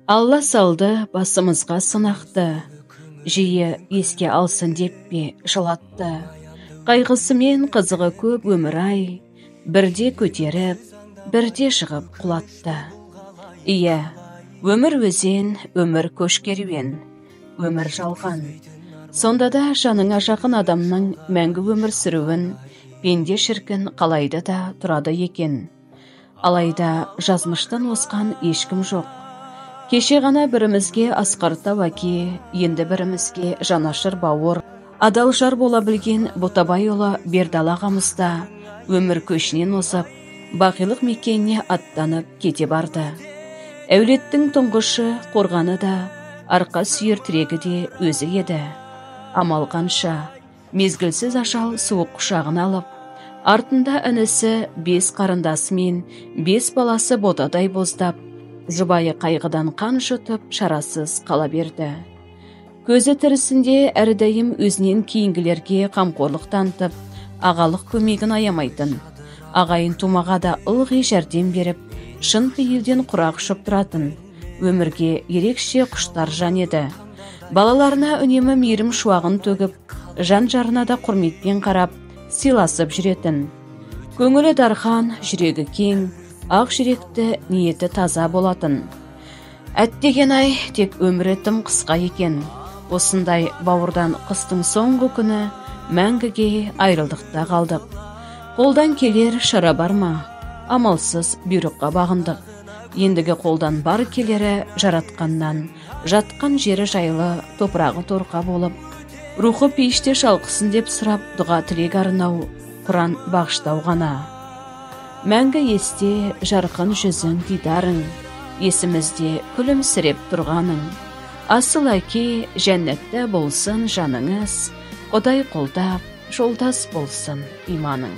Алла салды басымызға сынақты, жиі еске алсын деп пе жылатты. Қайғысымен қызығы көп өмір ай, бірде көтеріп, бірде жығып құлатты. Иә, өмір өзен, өмір көш керуен, өмір жалған. Сонда да жаныңа жақын адамның мәңгі өмір сүруін пенде шіркін қалайды да тұрады екен. Алайда жазмыштан озған ешкім жоқ. Кеше ғана бірімізге асқар тау әке, енді бірімізге жанашыр бауыр, адал жар бола білген Ботабайұлы Бердалы ағамыз да өмір көшінен озып, бақилық мекеніне аттанып кете барды. Әулеттің тұңғышы, қорғаны да, арқа сүйер тірегі де өзі еді. Амал қанша, мезгілсіз ажал суық құшағын алып, артында інісі 5 қарындасы мен 5 баласы ботадай боздап, жұбайы қайғыдан қан жұтып, шарасыз қала берді. Көзі тірісінде әрдайым өзінен кейінгілерге қамқорлық танытып, ағалық көмегін аямайтын. Ағайын тумаға да ылғи жәрдем беріп, шын пейілден құрақ ұшып тұратын, өмірге ерекше құштар жан еді. Балаларына үнемі мейірім шуағын төгіп, жан жарына да құрметпен қарап, сыйласып жүретін. Көңілі дархан, жүрегі кең, ақ жүректі, ниеті таза болатын. Әттеген ай, тек өмірі тым қысқа екен. Осындай бауырдан қыстың соңғы күні мәңгіге айрылдықта қалдық. Қолдан келер шара бар ма? Амалсыз бұйрыққа бағындық. Ендігі қолдан бар келері жаратқаннан, жатқан жері жайлы, топырағы торқа болып, рухы пейіште шалқысын деп сұрап, дұға тілек арнау, Құран бағыштау ғана. Мәңгі есте жарқын жүзің дидарың, есімізде күлімсіреп тұрғаның. Асыл әке, жәннатта болсын жаныңыз, Құдай қолдап, жолдас болсын иманың.